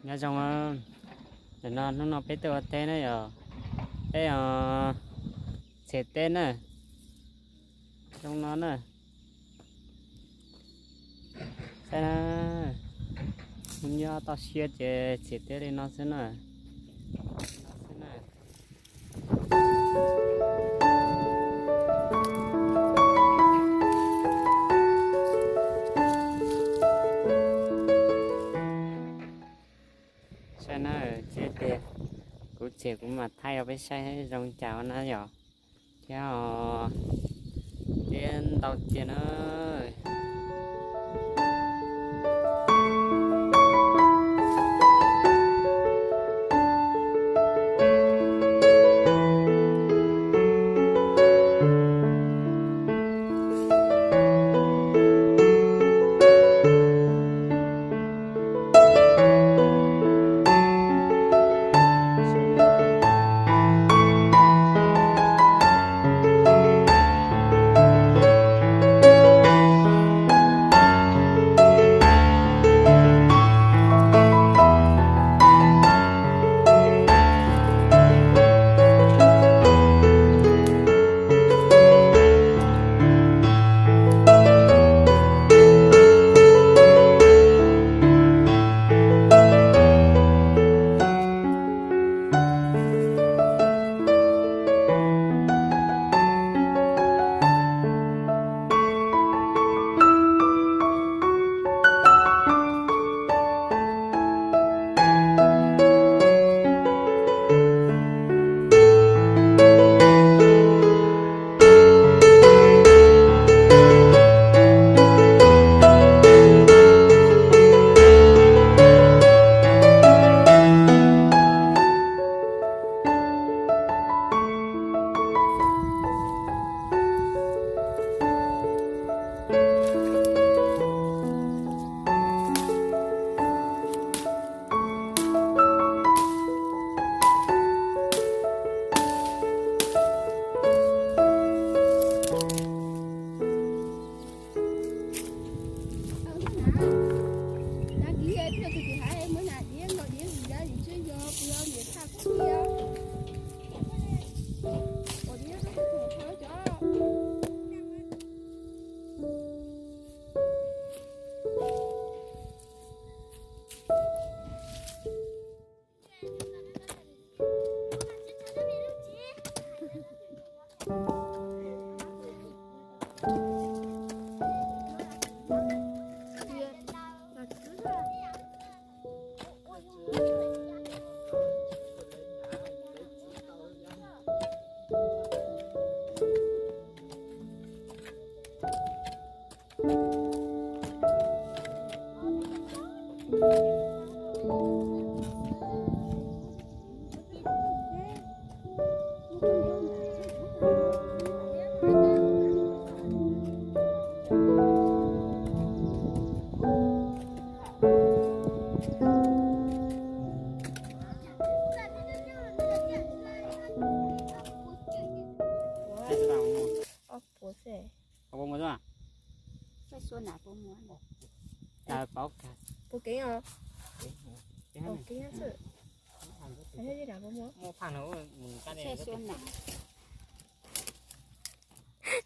Nyob zoo, ntawm no hnub no peb tuaj ua teb na yom, peb os, txhiam teb na, zoo no na. Saib na, nyob toj siab ces txhiam teb li no xwb na. Saib na, teb tiag, kuv txiav kuv mam thaij rau peb saib zoo cas na yom. Thiab teb ntau tiag na.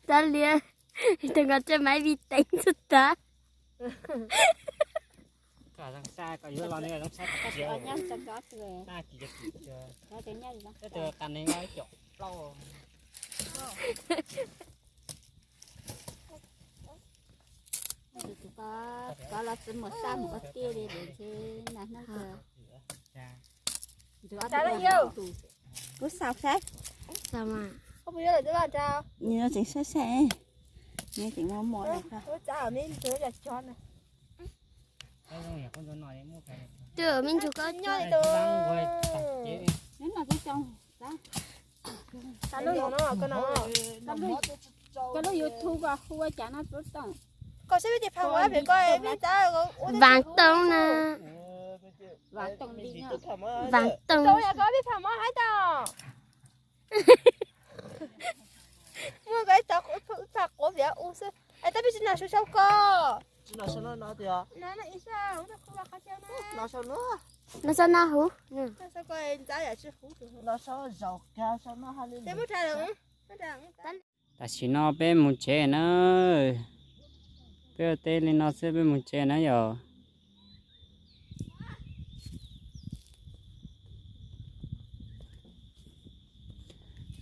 Tag liam, tus nkaus tsev maiv vi teev txhub tag. Koj los txwv mus sab mus ua tiaj li ces nag hnub kawg. Kuv xav saib. Xav mas. Nws tseem saib saib, nws tseem mos mos. Twb me ntsis koj nyob li tus. Koj lub YouTube koj hu ua cas no tub toom. Koj saib peb tis pham ua pem koj peb tab. Vav Tooj na. Vav Tooj li. Vav Tooj. Koj peb pham mov haib tau. Muaj koj ib tog pham quav viav u xwb. Es tab peb tsis noj su sau koj. Tsis noj sau no no tias. No no ib sab, no sau no. Los xav no huv. Tam sim no peb mus tsev na. Peb ua teb li no xwb peb mus tsev na yom.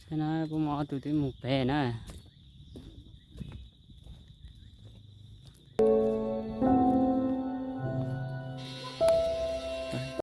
Saib no, puab muaj ob tug twb mus pem na.